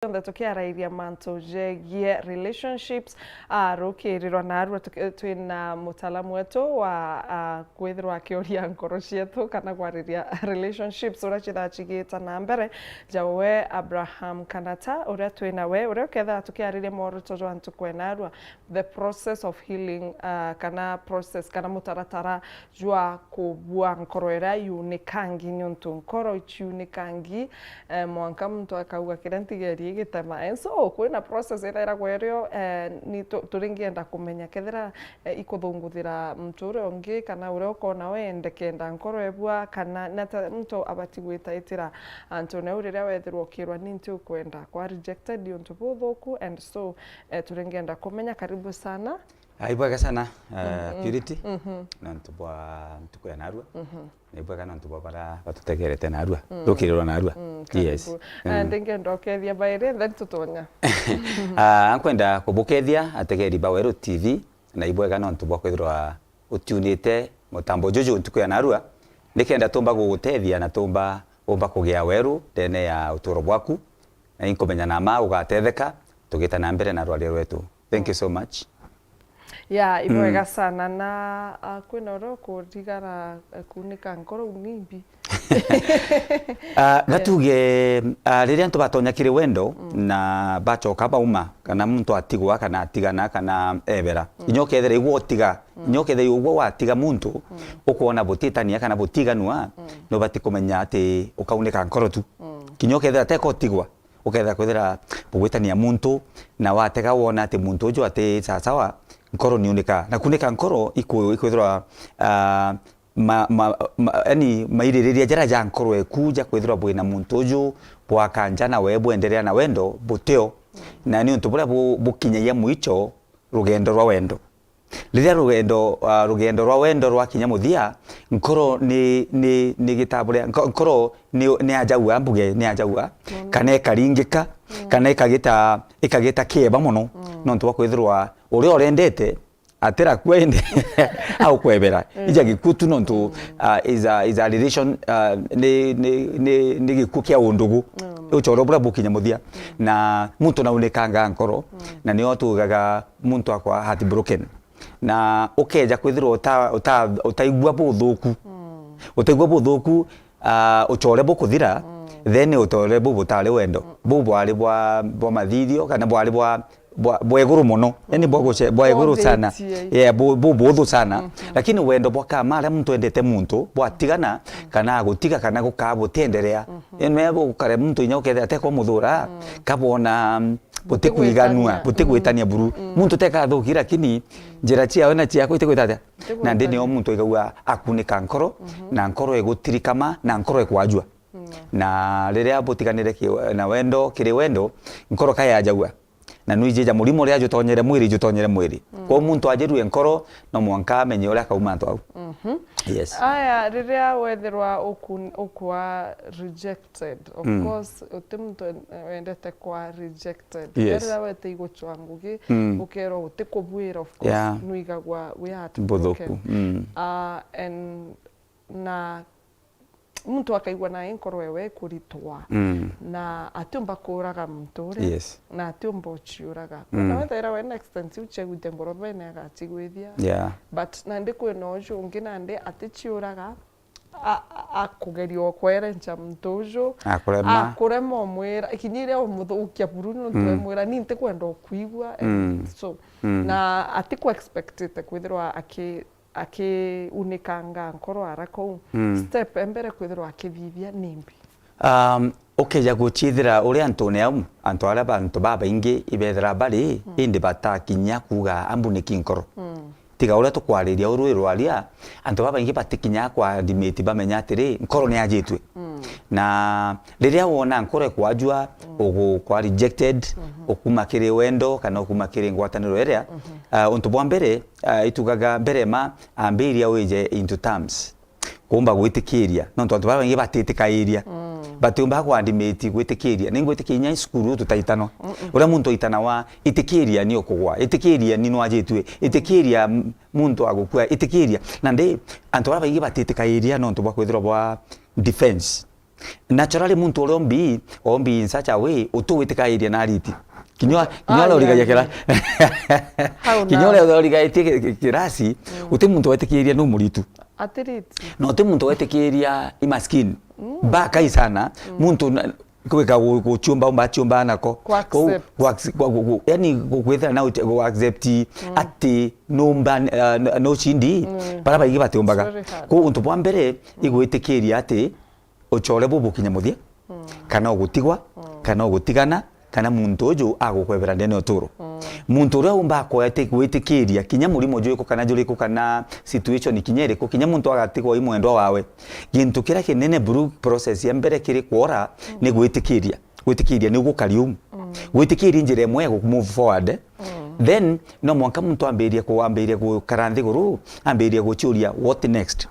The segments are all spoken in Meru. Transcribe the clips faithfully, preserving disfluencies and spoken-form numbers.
Cionthe tukiarairia mantu jegie relationships, a, rukirirwa narua tuki-, twina mutaalamu wetu wa, a, kwithirwa akioria nkoro cietu kana kwariria relationships uria cithaa cigita na mbere. Jawe Abraham Kanata, uria twina we, uria ukethaa tukiariria mworuto jwa ntuku enarua, the process of healing, a, kana process, kana mutaratara jwa kubua nkoro iria yunikangi, niuntu nkoro iciunikangi, eh, mwanka muntu akauga, "Kiria ntigerie igitema." And so, kwina process iria iragwa irio, eh, ni tu-, turingienda kumenya kethira, eh, ikuthunguthira muntu uria ungi, kana uria ukona we ndekenda nkoro ebua, kana nata muntu abati gwitaitira antu neu riria wethirwa ukirwa, "Ni nti ukwenda?" Kwa rejected ni untu buthuku, and so, eh, turingienda kumenya. Karibu sana. Ah, ibwega sana, ah, Purity, nontu bwa ntuku ya narua. Na ibwega nontu bwa bara batutegerete narua. Rukirirwa narua. Yes. Karibu. Ah, ndingenda ukethia bairi, then tutonya. Ah, nkwenda kubukethia ategeri ba Weru T V, na ibwega nontu bwa kwithirwa utiunite mutambo juju ntuku ya narua. Nikenda tumba gugutethia na tumba umba kugia weru ndene ya uturo bwaku. Na inkumenya na ma ugatetheka, tugita na mbere na rwaria rwetu. Thank you so much. Ya, ibwega sana. Na, ah, kwina uria ukurigara, eh, kuunika nkoro nimbi? Ah, gatuge, ah, riria antu batonya kiri wendo na bacoka bauma, kana muntu atigwa, kana atigana, kana ebera. Inya ukethira igwe utiga, inya ukethira igwe watiga muntu, ukwona butitania kana butiganua, nubati kumenya ati ukaunika nkoro tu. Kinya ukethira teko utigwa, ukethira kwithira bugwitania muntu, na watega wona ati muntu uju ati sawasawa, nkoro niunika. Na kunika nkoro iku-, ikwithirwa, ah, ma, ma, ma, yani maiririria jara ja nkoro eku ja kwithirwa bwina muntu uju bwakanja na we bwenderea na wendo buteo. Na ni untu buria bu-, bukinyagia mwicho rugendo rwa wendo. Riria rugendo, ah, rugendo rwa wendo rwakinya muthia, nkoro ni, ni, ni gitaburia, nko-, nkoro ni, ni ajaua, mbuge ni ajaua, kana ikaringika, kana ikagita, ikagita kieba mono, nontu bwa kwithirwa uria urendete atirakua indi aukwebera. Ija gikuo tu nontu, ah, is a, is a relation, ah, ni, ni, ni, ni gikuo kia undugu. Uchoro buria bukinya muthia. Na muntu naunikanga nkoro, na nio tugaga muntu akwa heartbroken. Na ukeja kwithirwa uta-, uta-, utaigua buthuku. Utaigua buthuku, ah, uchore bukuthira, then uchore bu butari wendo. Bu bwari bwa, bwa mathithio, kana bwari bwa, bwa, bwa iguru mono. Yani bwa guce-, bwa iguru sana. Yeah, bu, bu buthu sana. Lakini wendo bwa kama aria muntu endete muntu, bwatigana, kana agutiga, kana gukaa butienderea. Yani me bukare muntu inya ukethira atekwa muthura, kabona, mm, butikwiganua, butigwitania buru. Muntu tekathuki, lakini njira ciawe na ciakwa itigwita atia? Nandi nio muntu aigagua akunika nkoro, na nkoro igutirikama, na nkoro ikwajua. Na riria butiganire ki-, na wendo, kiri wendo, nkoro kayajagua. Na nwiji ja murimo uria jutonyere mwiri, jutonyere mwiri. Kwou muntu ajirue nkoro, no mwanka amenye uria akauma antu au. Yes. Aya, riria wethirwa ukun-, ukwa reject, of course, uti muntu en-, wendete kwa rejected. Yes. Riria wete igucwa ngugi, ukerwa utikubwira, of course, nwigagwa wi heartbroken. Buthuku. Ah, and na muntu akaigua nae nkoro ewe ikuritwa. Na atiumba kuuraga muntu uria, yes, na atiumba uciuraga. Na wethira wena extent iu cia gwite ngorobene agacigwithia. Yeah. But nandi kwina uju ungi nandi aticiuraga, a-, a-, akugeria ukwerenca muntu uju, akurema, akurema umwira, kinya iria umuthukia buru nontu wemwira, "Ni ntikwenda ukwigua." And so, na atiku expectite kwithirwa aki-, akiunikanga nkoro ara kou. Step e mbere kwithirwa akithithia nimbi? Um, ukeja gucithira uria antune au, antu aria bantu babaingi ibethira bari, indi batakinya kuuga, "Ambuniki nkoro." Tiga uria tukwariria uru irwaria, antu babaingi batikinyaga kwa admit bamenya atiri, nkoro ni ajitwe. Na riria wona nkoro ikwajua, ugukwa rejected, ukuma kiri wendo, kana ukuma kiri ngwataniro iria, ah, untu bwa mbere, ah, itugaga mbere ma ambiria wije into terms. Kuumba gwitikiria. Nontu antu babaingi batitikairia. Batiumba ku admit gwitikiria. Ningwitikiria inya cukuru tutaitanwa. Uria muntu aitanawa, itikiria ni ukugwa. Itikiria ni nwajitue. Itikiria m-, muntu agukua. Itikiria. Nandi, antu babaingi batitikairia nontu bwa kwithirwa bwa defense. Naturally, muntu uria ombi, ombi in such a way, uti witikairia na ariti. Kinya, kinya uria urigagia kira-, kinya uria urigaitie ki-, ki-, kirasi, uti muntu wetikiria nu muritu. Atiriti. Na uti muntu wetikiria imaskini. Ba kai sana, muntu na, gwika gu-, guciumba, umba aciumba nako. Ku accept. Kou, ku acce-, ku, ku, ku, yani, gu-, gwithira na uti-, gu accept ati numba, uh, no, no cindi, bara baingi batiumbaga. It's very hard. Kou untu bwa mbere, igwitikiria ati ucore bubukinya muthia, kana ugutigwa, kana ugutigana, kana muntu uju agukwebera ndene uturo. Muntu uria umba akwete gwitikiria kinya murimo juriku kana juriku kana situation kinya iriku, kinya muntu agatigwa i mwendwa wawe. Gintu kiria kinene buru process ya mbere kiri kwora ni gwitikiria. Gwitikiria ni gukari uu. Gwitikiria njira imwe ya ku move forward. Then, no mwanka muntu ambirie ku-, ambirie gukara nthiguru, ambirie guciuria, "What next?"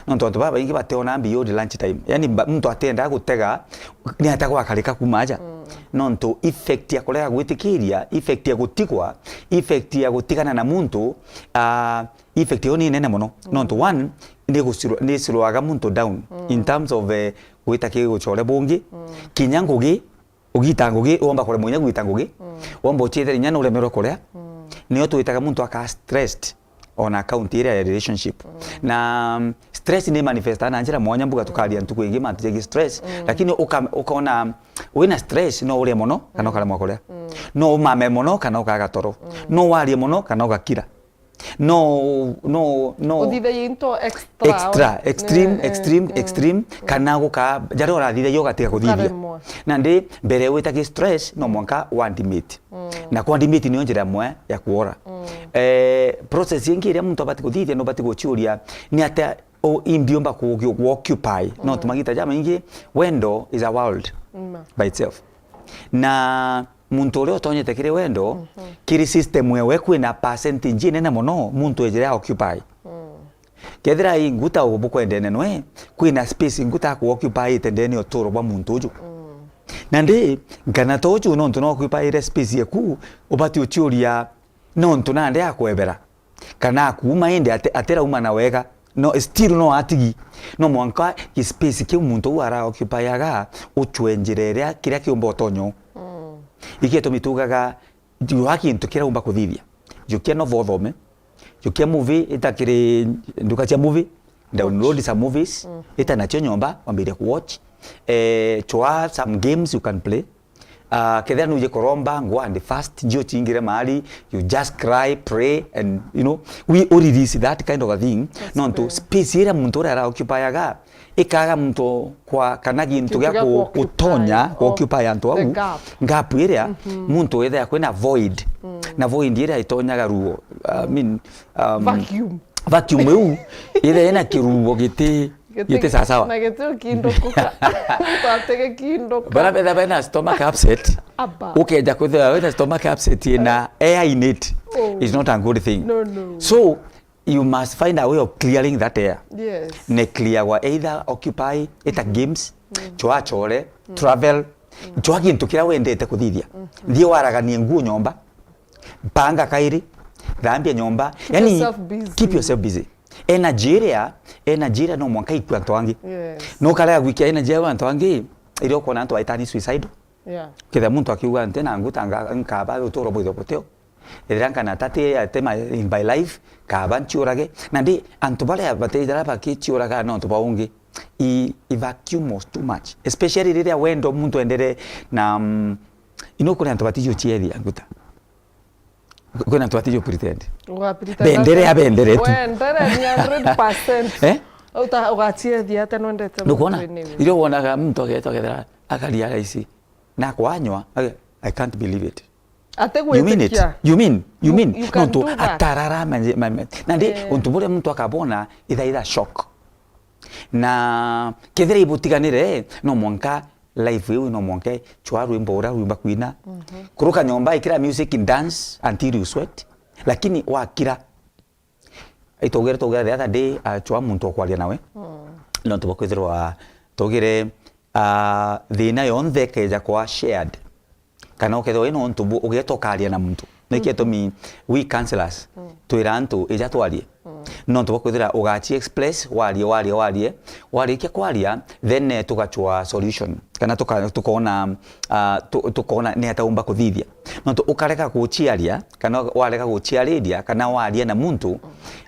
Nontu antu babaingi bationa beyond lunch time. Yani, ba-, muntu atiendaga gutega, ni ata gwakarika kuma aja. Nontu effect ya kurega gwitikiria, effect ya gutigwa, effect ya gutigana na muntu, ah, effect iyo ni nene mono. Nontu one, ni gucirwa-, ni cirwaga muntu down in terms of, eh, gwita ki gucore bungi. Kinya ngugi, ugita ngugi, womba kuremwa inya gwita ngugi. Womba uciethera inya nuremerwe kuria. Nio twitaga muntu aka stressed on account iria ya relationship. Na, um, stress ni manifesta na njira mwanya mbuga tukaria ntuku ingi mantu jegi stress. Lakini uka-, ukona wina stress, no urie mono kana ukaremwa kuria. No umame mono kana ukaga toro. No warie mono kana ugakira. No, no, no. Uthithagia into extra. Extra, extreme, eh, eh, extreme, mm, extreme, mm, kana guka, jaria urathithagia ugatiga kuthithia. Ukaremwa. Nandi, mbere wita ki stress, no mwanka wandimit. Mm. Na kwandimit niyo njira imwe ya kuora. Mm. Eh, process ingi iria muntu abati kuthithia, no ubati guciuria, ni atia o, imbiumba ku, ku, ku occupy. No, mm, tumagita jamaingi, wendo is a world, mm, by itself. Na muntu uria utonyete kiri wendo, mhm, kiri system yewe kwina percentage inene mono muntu ejire a occupy. Mm. Kethira i nguta ubukwendene nwe, kwina space nguta aku occupy ite ndene uturo bwa muntu uju. Mm. Nandi, nkana ta uju nontu no occupyire space yeku, ubati uciuria nontu nandi akwebera. Kana akuuma indi ati-, atirauma na wega. No, still no atigi. No mwanka gi space kiu muntu uu ara occupyaga, ucwe njira iria kiria kiumba utonyo. Mm. Iki gitumi tugaga, jua kintu kiria umba kuthithia. Jukia nova uthome. Jukia movie ita kiri nduka cia movie. Download some movies. Mm. Ita nacio nyomba, wambirie ku watch. Eh, chwa some games you can play. Ah, kethira nuje kuromba, go and fast, njio chingire mahali, you just cry, pray, and, you know, we, u release that kind of a thing. That's nontu prayer. Space iria muntu uria ara occupyaga, ikaga muntu kwa, kana gintu gia ku-, gutonya, ku occupy antu au. Gap iria, mhm, muntu wethira kwina void. Mm. Na void iria itonyaga ruo. I mean, um, vacuum. Vacuum iu, ithira ina kiruo giti Giti-, giti sawa sawa. Na giti ukindukuka. Twatege kinduka. Bara betha bena stomach upset. Aba. Ukeja kwithira wina stomach upset ina air in it. Oh. Is not a good thing. No, no. So, you must find a way of clearing that air. Yes. Ne clear wa either occupy, ita games, mm, chwa chore, mm, travel, mm, chwa kintu kiria wendete kuthithia. Mm. Thie waraganie nguo nyomba, panga kairi, thambia nyomba. Keep, yani, yourself busy. Keep yourself busy. Energy iria, energy iria no mwanka ikue antu angi. Yes. No karega gwikia energy ya antu angi, iria ukona antu baitani suicidal. Yeah. Kethira muntu akiuga, "Nti na nguta nga-, nkaba uturo bwithwe buteo. Ethira nkana tati atema in my life, kaba nchiurage." Nandi antu baria batejara bakiciuraga nontu ba ungi. I, i vacuum was too much. Especially riria wendo muntu endere na, mm, ino kuri antu batiji uchiethia nguta. Kwina antu batiji pretend. Uga pretend. Bendere ata? Abendere tu. Wendere ni hundred percent. Eh? Uta-, ugachiethia ata nwendete. Nukwona? Irio wonaga muntu ageta kethira akaria raisi. Na kwanywa, I, I can't believe it. Ate gwitikia. You mean it? You mean? You mean? You can do that. Nontu atarara manje, ma-, ma-, nandi, eh, untu buria muntu akabona, itha, itha shock. Na kethira ibutiganire, no mwanka live iu no mwanka chwa rwimbo uria rwimba kwina. Mhm. Kuruka nyomba, ikira music, dance until you sweat. Lakini wakira, itugire, tugire the other day, ah, chwa muntu okwaria nawe. Mm. Nontu bwa kwithirwa tugire, ah, thina yonthe keja kwa shared. Kana ukethirwa wina untu bu-, ugeta ukaria na muntu. Niki gitumi we counselors twira antu ija twarie. Nontu bwa kwithira ugachi express, warie, warie, warie. Warikia kwaria, then, eh, tugachwa solution. Kana tuka-, tukoona, ah, tu-, tukoona ni ata umba kuthithia. Nontu ukarega guchiaria, kana warega guchiariria, kana waria na muntu,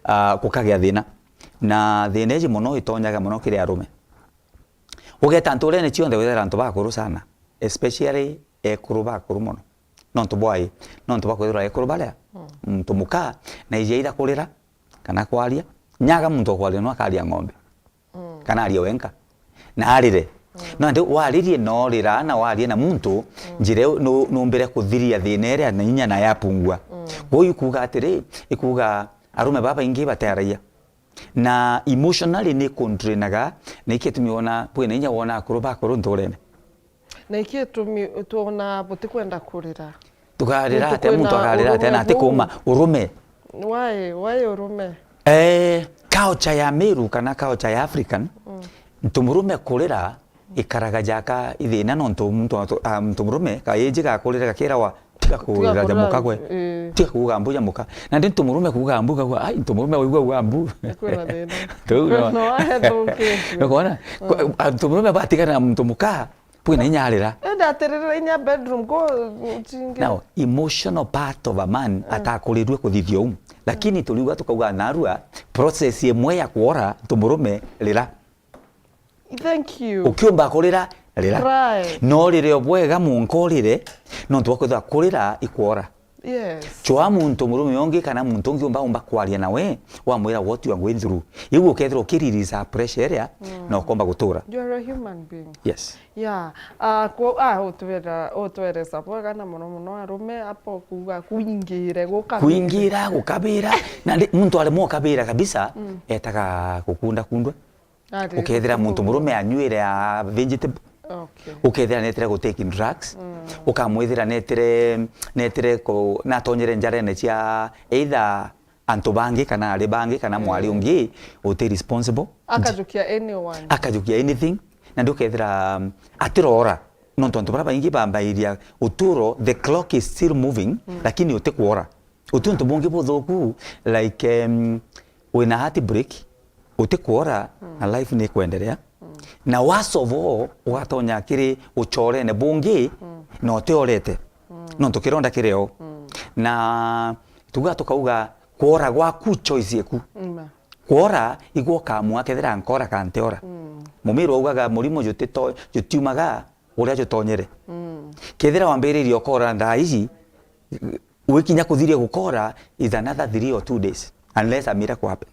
ah, gukagia thina. Na thina iji mono itonyaga mono kiri arume. Ugeta nturene cionthe withira antu bakuru sana, especially ekuru bakuru mono. Nontu bwai, nontu bwa kwithirwa ekuru baria, muntu muka, na iji either kurira, kana kwaria, nyaga muntu okwaria no akaria ng'ombe, kana arie wenka, na arire. No indi waririe na urira na warie na muntu, njira iu nu-, numbire kuthiria thina iria na inya na yapungua. Kwou ikuuga atiri, ikuuga arume babaingi batearagia. Na emotionally ni ikundrainaga, na iki gitumi wona, kwina inya wona akuru bakuru nturene. Na iki gitumi twona butikwenda kurira. Tukarira atia, muntu akarira atia na ati kuuma urume? Why, why urume? Eh, culture ya Meru kana culture ya African, muntu murume kurira ikaraga jaka ithina nontu muntu, ah, muntu murume kaiji gakurire gakirawa, "Tiga kurira ja muka gwe. Tiga kuuga mbu ja muka." Na ndi muntu murume kuuga mbu, kagua, "Ai, muntu murume waigua uga mbu." Kwina thina. Tuu no. No, ahethukitie. Nukwona? Kwa-, antu murume batigana na muntu muka, bwina inya arira. Enda atirira inya bedroom, go, chingi. Now, emotional part of a man atakurirue kuthithia uu. Lakini turiuga tukauga narua, process imwe ya kwora muntu murume rira. Thank you. Ukiumba kurira, rira. Cry. No rire o bwega munka urire, nontu bwa kwithirwa kurira ikwora. Yes. Chwa muntu murume ungi kana muntu ungi umba, umba kwaria nawe, wamwira what you are going through. Iu ukethirwa ukirelease pressure iria, na ukomba gutura. You are a human being. Yes. Yeah. Ah, ku-, ah, utwera, utweresa bwega na muno muno arume apo kuuga kuingire, gukabira. Kuingira, gukabira. Na ndi-, muntu aremwa ukabira kabisa, etaga gukunda kundwa. Ukethira muntu murume anyuire a vegetable, ukethira netire gu take drugs, ukamwithira netire, netire ku-, natonyere njarene cia either antu bangi kana ari bangi kana mwari ungi uti responsible. Akajukia anyone. Akajukia anything, na ndukethira, um, atirora. Nontu antu baria baingi bambairia uturo, the clock is still moving, lakini uti kwora. Uti untu bungi buthuku, like, um, wina heartbreak, uti kwora, na life ni ikwenderea. Na worse of all, ugatonya kiri uchorene bungi, na utiorete. Nontu kironda kiri o. Na tuga tukauga, kwora gwaku choice yeku. Kwora, igwo ukamua kethira nkora kana ntiora. Mumiru augaga, murimo jutito-, jutiumaga uria jutonyere. Kethira wambiririe ukora thaa iji, wikinya kuthiria gukora is another three or two days, unless a miracle happens.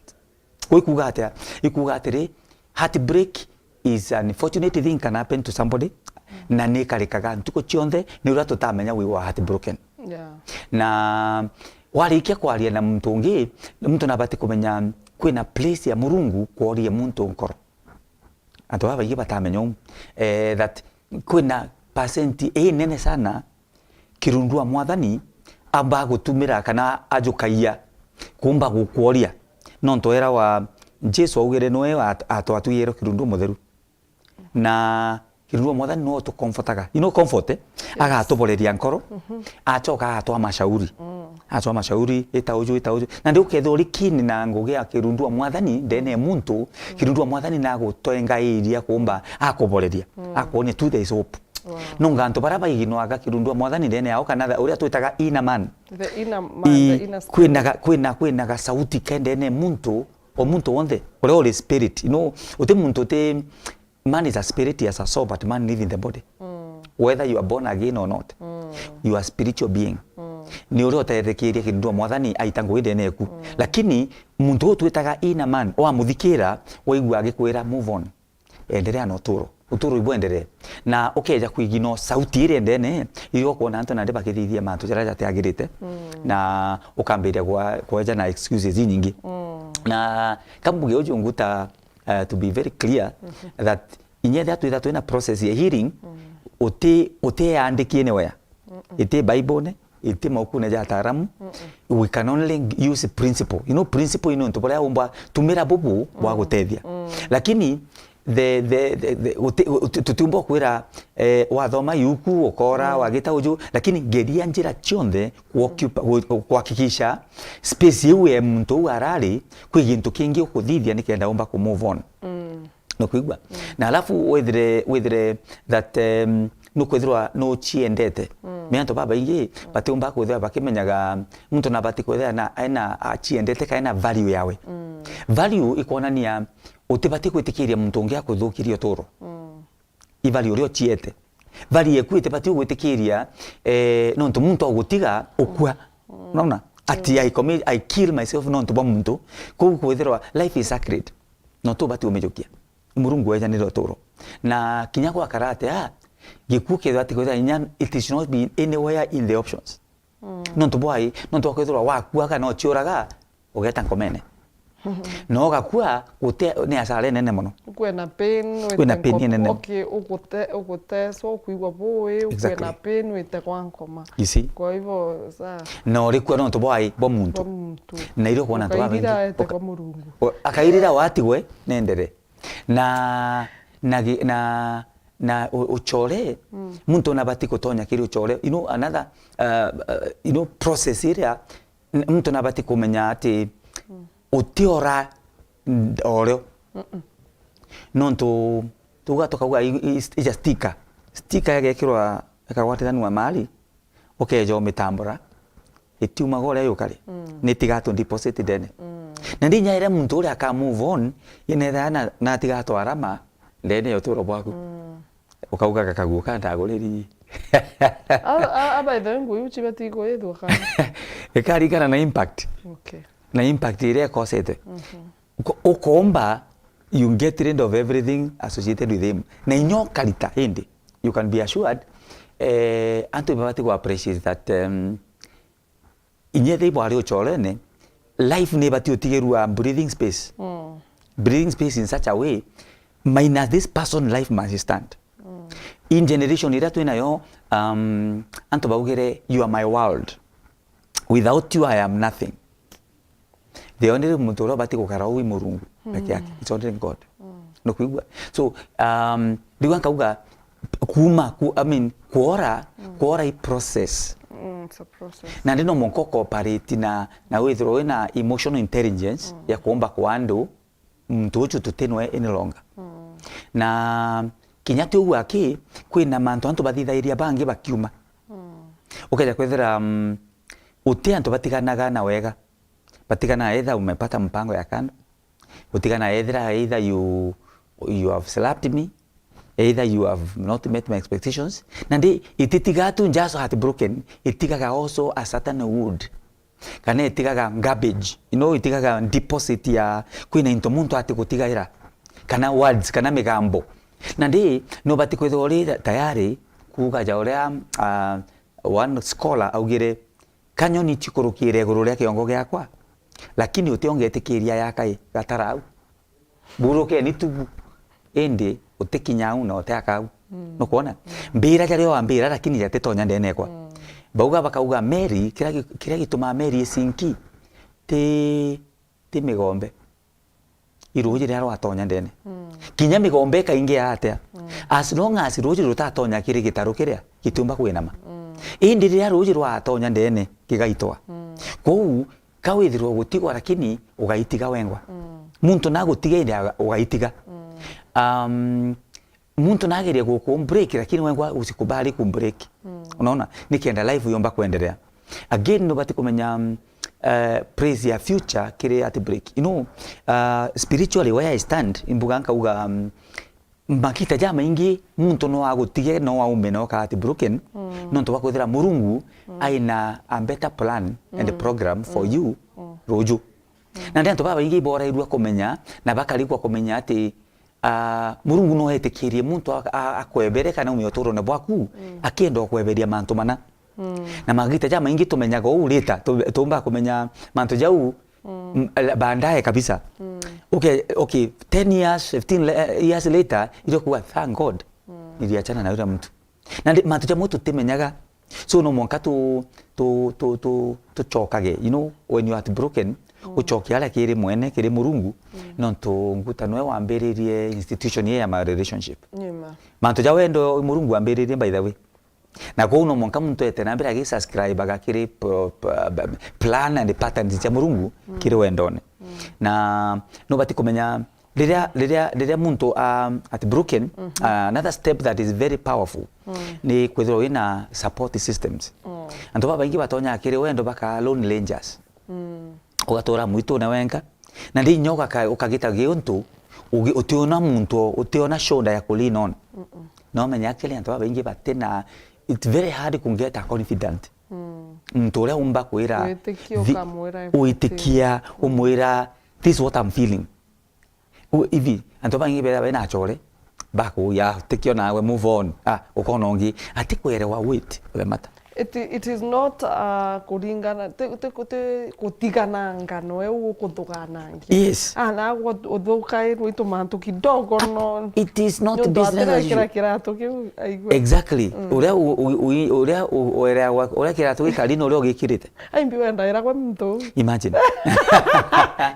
Kwou ikuuga atia? Ikuuga atiri, heartbreak is an unfortunate thing can happen to somebody, na ni ikarikaga ntuku cionthe, ni uria tutamenya we were heartbroken. Yeah. Na warikia kwaria na muntu ungi, muntu nabati kumenya kwina place ya Murungu kworia muntu nkoro. Antu babaingi batamenya uu, eh, that kwina percent inene sana kirundu wa Mwathani amba gutumira kana ajukagia kuumba gukworia. Nontu era wa Jesu augire niwe at-, atwatwire kirundu mutheru. Na kirundu wa Mwathani niwe utukomfotaga. You know comfort, eh? Agatuboreria nkoro, acoka agatwa mashauri. Atwa mashauri, ita uju, ita uju. Na ndi ukethirwa uri keen na ngugi ya kirundu wa Mwathani, ndene ya muntu, kirundu wa Mwathani na agutwengairia kuumba akuboreria. Akwonia tu there is hope. Wow. Nonga antu baria baiginwaga kirundu wa Mwathani ndene yao, kana tha-, uria twitaga inner man. The inner man, the inner spirit. Kwina ga-, kwina, kwina gasauti ke ndene ya muntu, o muntu wonthe, uria uri spirit. You know, uti muntu uti Man is a spirit, he has a soul, but man live in the body. Whether you are born again or not, you are spiritual being. Ni uria utethekiria kirundu wa Mwathani aita ngugi ndene eku. Lakini muntu uu twitaga inner man, wamuthikira, waigua agikwira, "Move on. Endelea na uturo. Uturo ibwendelee." Na ukeja kwigino sauti iria ndene, iria ukwona antu nandi bakithithia mantu jaria jatiagirite. Na ukambiria kwa-, kweja na excuses inyingi. Na kambuge uju nguta uh, to be very clear that inya ethira twitha twina process ya healing, uti, uti andikine wea. Iti Bible-ne, iti maukune ja ataaramu. We can only use principle. You know, principle ni untu buria umba tumira bubu bwa gutethia. Lakini the, the, the, the, uti-, uti-, tutiumba kwira, eh, wathoma yuku, ukora, wagita uju, lakini geria njira cionthe kuocupa-, gu-, kuhakikisha space iu ya muntu uu arari, kwi gintu kingi ukuthithia nikenda umba ku move on. Nukwigua? Na alafu withire, withire that, um, nukwithirwa nuciendete. Ni antu babaingi batiumba kwithirwa bakimenyaga muntu nabati kwithirwa na, ena aciendete kana ena value yawe. Value ikwonania utibati gwitikiria muntu ungi akuthukirie uturo. I value uria uciete. Value eku itibati gwitikiria, eh, nontu muntu agutiga ukua. Unaona? Ati I commit, I kill myself nontu bwa muntu. Kou kwithirwa life is sacred. No tubati umijukia. Murungu ejanire uturo. Na kinya gwakara atia, gikuu kethirwa ati kwithirwa inya, it should not be anywhere in the options. Nontu bwai, nontu bwa kwithirwa wakua kana uciuraga, ugeta nkomene. Na ugakua, gute-, ni asara inene mono. Kwina pain, wite pain nko-, inene. Okay, ugute-, uguteswa, ukwigua bui, kwina pain, wite kwa nkoma. You see? Kwa hivyo, sa- Na urikua nontu bwai, bwa muntu. Bwa muntu. Na irio kwona antu babaingi. Ukairira ete kwa Murungu. O-, akairira watigwe, nendere. Na, na gi-, na, na u-, ucore, muntu nabati gutonya kiri ucore. You know, another, uh, uh, you know, process iria, n-, muntu nabati kumenya ati utiora n-, oreo. Nontu, tuga tukauga i-, i-, ija sticker. Sticker igekirwa, ikagwatiranua mali, ukeja umitambura, itiumaga uria yukari, ni tigatwe deposit ndene. Na ndinya iria muntu uria aka move on, inetha na, na tigatwa arama ndene ya uturo bwaku. Ukauga gakaguo ka ndaguriri. A, a, a, by the way, nguo iu cibati kwithwa kana? Ikaringana na impact. Okay. Na impact iria ikosete. Uko-, ukomba, you get rid of everything associated with him. Na inya ukarita, indi, you can be assured, eh, antu ibabati ku appreciate that, um, inya ethira ibwari ucorene, life ni ibati utigirua breathing space. Breathing space in such a way, minus this person, life must stand. In generation iria twinayo, um, antu baugire, "You are my world. Without you, I am nothing." The only muntu uria ubati gukara uu i Murungu peke yake. It's only God. Nukwigua? So, um, riu nkauga, kuma, ku-, I mean, kuora, kuora i process. Mm, it's a process. Na ndi no mwanka ucooperate na, na withirwe wina emotional intelligence ya kuumba kwa andu, muntu uju tuti nwe any longer. Na kinya ti uguo aki, kwina mantu antu bathithairia bangi bakiuma. Ukeja kwithira, mm, uti antu batiganaga na wega. Batiganaga either umepata mpango ya kando. Utiganaga ethira either you, you have slapped me, either you have not met my expectations. Na ndi, ititiga tu just heartbroken, itigaga also a certain wound. Kana itigaga garbage, you know, itigaga deposit ya kwina into muntu ati gutigaira. Kana words, kana migambo. Na ndi, nubati kwithirwa uri tayari kuuga ja uria, ah, one scholar augire, "Kanyoni cikurukire iguru ria kiongo giakwa, lakini uti ungetikiria yakai gatara au." Burukeni tubu. Indi utikinya au na uti aka au. Nukwona? Mbira jaria wambira, lakini jatitonya ndene ekwa. Bauga, bakauga meri, kiria gi-, kiria gitumaa meri isinki, ti, ti migombe. I ruuji riria rwatonya ndene. Kinya migombe ikaingia atia? As long as ruuji rutatonya kiri gitaru kiria, gitiumba kwinama. Indi riria ruuji rwatonya ndene, gigaitwa. Kou, ka withirwe gutigwa, lakini ugaitiga wengwa. Muntu nagutiga indi aga-, ugaitiga. Um, muntu nageria guku break, lakini wengwa usikubali ku break. Unaona? Nikenda life yomba kuendelea. Again, nubati kumenya, um, eh, praise ya future kiri at break. You know, uh, spiritually where I stand, imbuga nkauga, um, magita jamaingi muntu no agutige, no aume, no ka at broken, nontu bwa kwithira Murungu aina a better plan and program for you ruju. Na ndi antu babaingi iborairua kumenya, na bakarikwa kumenya ati, ah, Murungu no etikirie muntu a-, a-, akwebere kana aume uturone bwaku, akienda ukweberia mantu mana. Na magita jamaingi tumenyaga uu later, tu-, tuumba kumenya mantu jau M-, la-, baadaye kabisa. Okay, okay, ten years, fifteen le-, eh, years later, irio kuga, "Thank God, niliachana na yule mtu." Na ndi-, mantu jamwe tutimenyaga. So, no mwanka tu-, tu-, tu-, tu-, tucokage, you know, when you are heartbroken, Mm. Ucoke aria kiri mwene, kiri Murungu, mm, nontu nguta nwe wambiririe institution ii ya my relationship. Nima. Mantu ja wendo Murungu wambiririe, by the way. Na kwou no mwanka muntu ete na mbere agi subscribe aga kiri p-, p-, b-, plan and patterns cia Murungu, mm, kiri wendone. Mm. Na nubati kumenya riria, riria, riria muntu, um, at broken, mhm, uh, another step that is very powerful, mm, ni kwithirwa wina support systems. Mm. Antu babaingi batonya kiri wendo baka lone rangers. Mm. Ugatura mwitune wenka. Na ndi inya ugaka-, ukagita giuntu, ugi-, utiona muntu, utiona shoulder ya ku lean on. Mm-mm. No menya actually antu babaingi batina, it's very hard to get a confident. Mm. Muntu uria umba kwira, witikio thi-, ukamwira everything, witikia, mm, umwira, "This is what I'm feeling." U-, ivi, antu babaingi betha bena achore, bakuya, "Tikio nawe, move on." Ah, ukona ungi, ati kwerewa, wait, the matter. It, it is not, uh, kuringana, ti, ti, ti kutigananga noe ukuthuganangia. Yes. Ah, na uthukairwe itu mantu kidogo no. It is not business as usual. Kira kiratu kiu, aigua. Exactly. Mm. Uria u-, u-, u-, uria u-, uria wa-, uria kiratu gikari no uria ugikirite. Ai, mbi wenda ira kwa muntu. Imagine.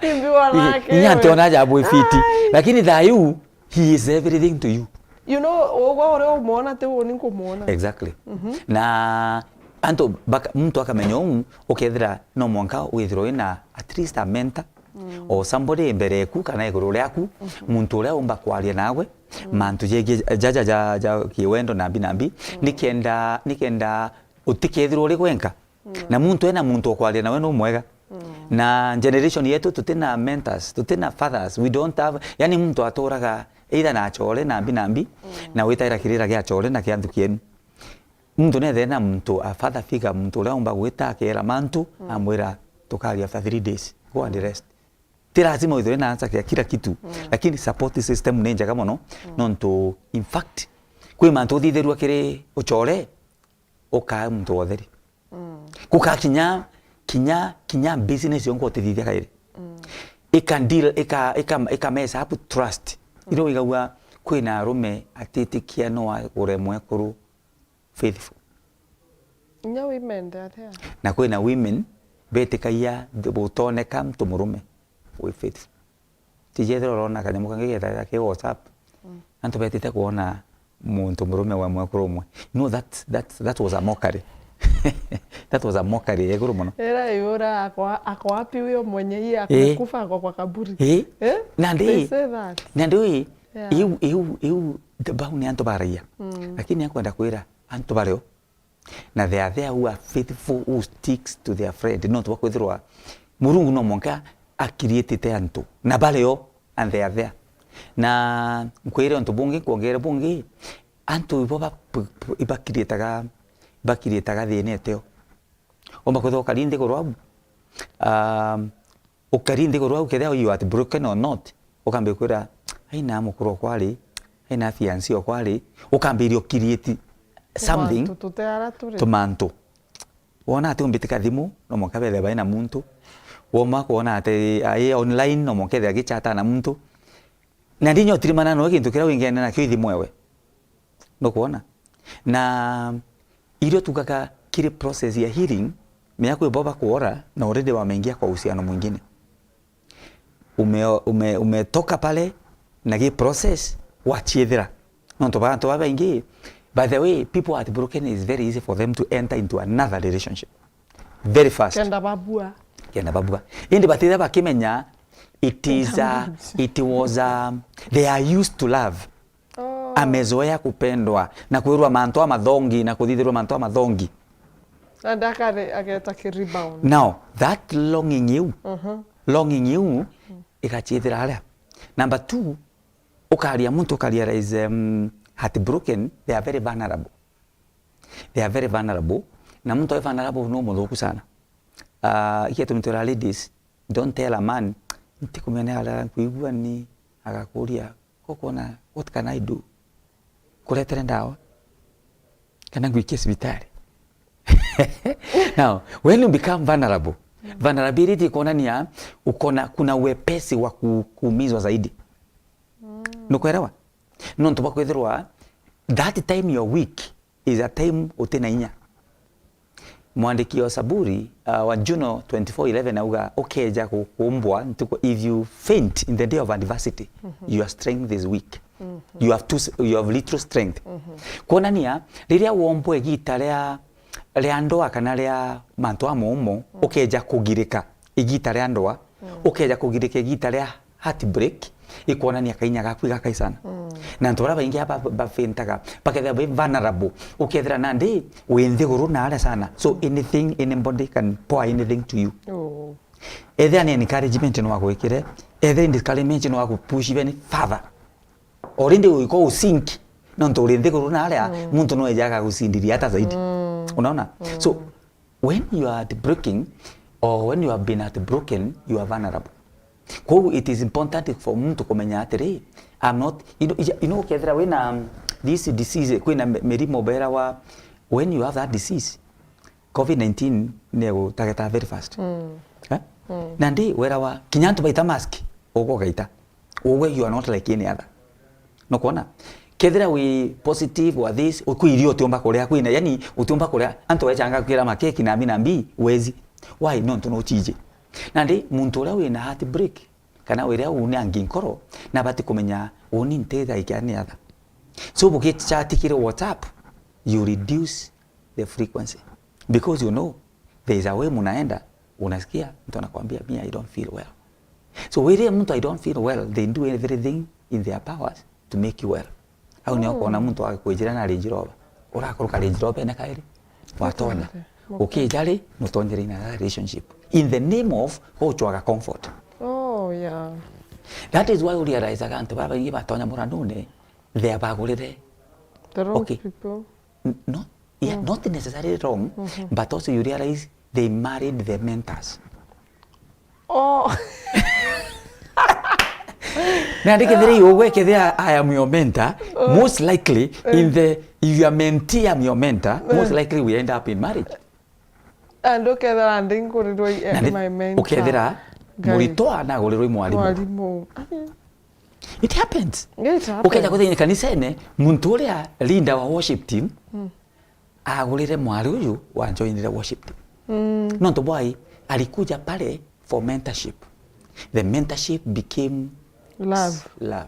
Imbi wanake. Inya ntiona jabu ifiti. Ai. Lakini thayu, he is everything to you. You know, ugwe uria umwona ti uni nkumwona. Exactly. Mhm. Na antu baka-, muntu akamenya uu, ukethira no mwanka withirwe wina at least a mentor, mm, or somebody mbere eku kana iguru riaku, mhm, muntu uria umba kwaria nawe, mm, mantu jegie jaja ja, ja kiwendo nambi nambi, mm, nikenda, nikenda utikethirwe uri gwenka. Mm. Na muntu ena muntu wa kwaria nawe no mwega. Mm. Na generation yetu tutina mentors, tutina fathers, we don't have, yani muntu aturaga either na achore nambi nambi, mm, na witaira kirira gia achore na kia nthuki yenu. Muntu nethe na muntu, a father figure, muntu uria umba gwita akera mantu, mm, amwira, "Tukaria after three days, go and rest." Ti lazima withirwe na answer ya kila kitu, mm, lakini support system ni njega mono, mm, nontu in fact kwi mantu uthithirua kiri uchore, ukaa muntu wa utheri. Mm. Kuka kinya, kinya, kinya business yongo utithithia kairi. Mm. Ika deal, ika, ika, ika mess up trust. Mm. Iro igagua kwina arume atitikia no agure mwekuru faithful. Inya women they are there. Na kwina women betikagia butoneka mtu murume wi faithful. Tijethira urona kanyamu kangi gethaira ki WhatsApp. Mm. Antu betite kuona muntu murume wa mwekuru umwe. No, that, that, that was a mockery. That was a mockery ya iguru mono. Era yura akwa, ako wapi huyo mwenye hii? Eh. Amekufa, ako kwa kaburi. Eh? Eh? Na ndi, they say that. Na ndi, yeah, iu, iu, iu, the bau ni antu baragia. Mm. Lakini akwenda kwira antu bario. Na they are there who are faithful, who sticks to their friend. Nontu bwa kwithirwa Murungu no mwanka a create-ite antu. Na bari o, and they are there. Na nkwire untu bungi, nkwongere bungi, antu ibo ba, b-, b-, ibakirietaga, ibakirietaga thina eteo. Umba kwithirwa ukari nthiguru au. Um, Ukari nthiguru au, kethira you are broken or not, ukambia kwira, "Ai, na mukuru okwa ari, ai, na fiancé okwa ari," ukambiria u create something, tumantu tute ara turi. Tumantu. Wona ati umbitika thimu, no mwanka bethe bai na muntu. Woma kwona ati ai online, no mwanka ethira agichata na muntu. Na ndinya utirimana no gintu kiria wingene nakio ithimu ewe. Nukwona? Na irio tugaga kiri process ya healing, mea kwi bo bakwora na already wameingia kwa uhusiano mwingine. Ume-, ume-, umetoka pale na gi process wachiethira. Nontu ba antu babaingi, by the way, people heartbroken is very easy for them to enter into another relationship. Very fast. Kenda babua. Kenda babua. Indi batithia bakimenya it is a, it was a, they are used to love. Oh. Amezoea kupendwa na kwirwa mantu amathongi na kuthithirwa mantu amathongi. Na ndakare ageta ki rebound. Now, that longing iu, mhm, longing iu, mm, igachithira aria. Number two, ukaria muntu ukarealize, um, heartbroken, they are very vulnerable. They are very vulnerable. Na muntu e vulnerable no muthuku sana. Ah, ikia tumitwira ladies, don't tell a man, "Ntikumenya aria nkwigua ni," agakuria, "Ukwona, what can I do? Kuretere ndawa? Kana ngwikie cibitari?" Now, when you become vulnerable, vulnerability ikuonania ukona, kuna wepesi wa ku-, kuumizwa zaidi. Mm. Nukuelewa? Nontu bwa kwithirwa that time you're weak is a time utina inya. Mwandiki wa Saburi, uh, wa Juno twenty-four eleven auga, "Ukeja ku-, kumbwa ntuku, if you faint in the day of adversity, your strength is weak. You have too s-, you have little strength." Kwonania, riria wombwa igita ria, ria ndoa kana ria mantu a muumo, ukeja kugirika igita ria ndoa, ukeja kugirika igita ria heartbreak, ikwonania kainya gaku igakai sana. Na antu baria baingi aba ba-, bafaintaga, bakethira be vulnerable, ukethira nandi wi nthiguru na aria sana. So anything, anybody can pour anything to you. Oh. Ethira ni encouragement no agwikire, ethira ni discouragement no agupush even further. Already uiko usink, nontu uri nthiguru na aria, muntu no ejaga gucindiria hata zaidi. Unaona? So, when you are heartbreaking or when you have been heartbroken, you are vulnerable. Kwou it is important for muntu kumenya atiri, I'm not, you know, you know, ukethira wina, um, this disease, kwina mi-, mirimo berawa, when you have that disease, covid nineteen ni egutageta very fast. Eh? Nandi werawa, kinya antu baita mask, ugwe ugaita. Ugwe, you are not like any other. Nukwona? Kethira wi positive or this, kwi irio utiumba kuria, kwina, yani, utiumba kuria, antu bechanga kwira makeki na mi na mbi, wezi. Why? Nontu nuchiji. Nandi, muntu uria wina heartbreak, kana uria unangi nkoro, nabati kumenya, uni nti like any other. So, bukichatikire WhatsApp, you reduce the frequency. Because you know, there is a way munaenda, unasikia, mtu anakwambia, "Me, I don't feel well." So, where mtu, "I don't feel well," they do everything in their powers to make you well. Au ni ukona muntu agikwijira na Range Rover. Urakuruka Range Rover ene kairi. Watonya. Ukija ri, nutonyere in a relationship. In the name of guchwaga comfort. Oh, yeah. That is why urealizaga antu babaingi batonya muranune, they are bagurire. The wrong people. N-, no, yeah, not necessarily wrong, but also you realize they married their mentors. Oh. Na ndikethira iwe kethira I am your mentor, most likely in the, if your mentee am your mentor, most likely we end up in marriage. And ukethira ndi ngurirwe, eh, na ndi-, my mentor. Ukethira Ngai. Muritwa na agurirwe i mwarimu. Mwarimu. It happens. It happens. Ukeja kuthini kanisene, muntu uria leader wa worship team, agurire mwari uyu wa joinire worship team. Nontu bwai, alikuja pale for mentorship. The mentorship became love. Love.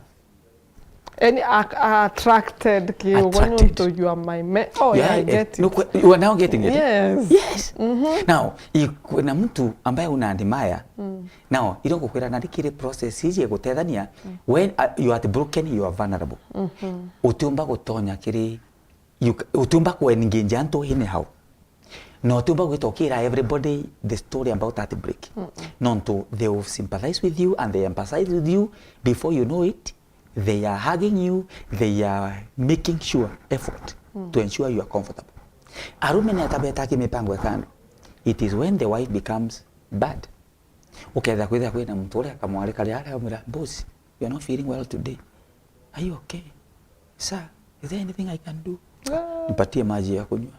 Any a-, attracted ki ugwe nontu you are my me-, oh, yeah, I get it. You are now getting it. Yes. Yes. Now, i-, kwina mtu ambaye una admire. Now, iro ngukwira nandi kiri process iji igutethania, when, uh, you are broken, you are vulnerable. Utiumba gutonya kiri, you ca-, utiumba ku engage antu anyhow. No utiumba gwita ukira everybody the story about heartbreak. Nontu they will sympathize with you and they empathize with you. Before you know it, they are hugging you, they are making sure effort to ensure you are comfortable. Arume ni atabeta ki mipango ya kando. It is when the wife becomes bad. Ukethira kwithira kwina muntu uria akamwarika ria aria amwira, "Boss, you are not feeling well today. Are you okay? Sir, is there anything I can do?" Nipatie maji ya kunywa.